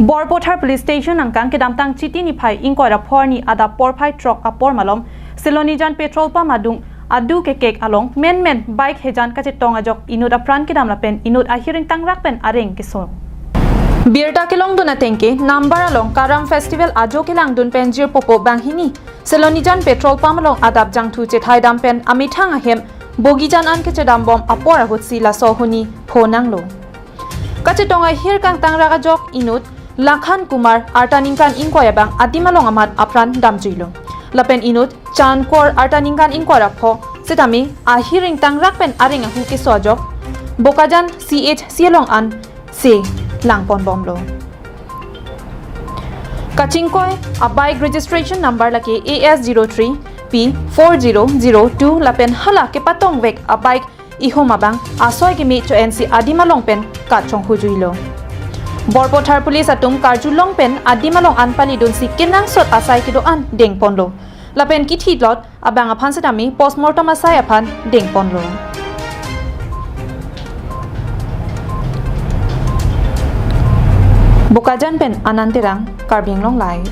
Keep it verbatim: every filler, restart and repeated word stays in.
Borpathar Police Station angkang kedamtang Chiti niphai ingkoi ra pho arni adap porphai throk apor malom Selonijan petrol pump adung adu kekek along menmen bike hejan kachetong ajok inut apran kedam lapen inut ahir ingtangrak pen areng keso. Birta kelongdun atengke Nambar along Karam Festival ajo kelangdun pen jirpopo banghini Selonijan petrol pump along adap jangthu chethai dam pen amethang ahem bogijan an kechedam bom apor ahutsi laso huni pho nanglo. Kachetong ahir kangtangrak ajok inut Lakhan Kumar arta ningkan ingkoi abang adim along amat apran damjuilo. Lapen inut Chan Kor arta ningkan ingkoi ra pho setame ahir ingtangrak pen areng ahu keso ajok Bokajan C H C along an se langpon bomlo. Kachingkoi abike registration number lake A S zero three P four zero zero two lapen hala kepatongvek abike ihum abang asoi keme cho-ensi adim along pen kachonghujuilo. Borpathar Police atum karjulong pen adim along an palidunsi kenangsot asai kedo-an dengponlo. Lapen kithilot abang aphan setame postmortem asai aphan dengponlo. Bokajan pen Anand Terang, Karbi Anglong Live.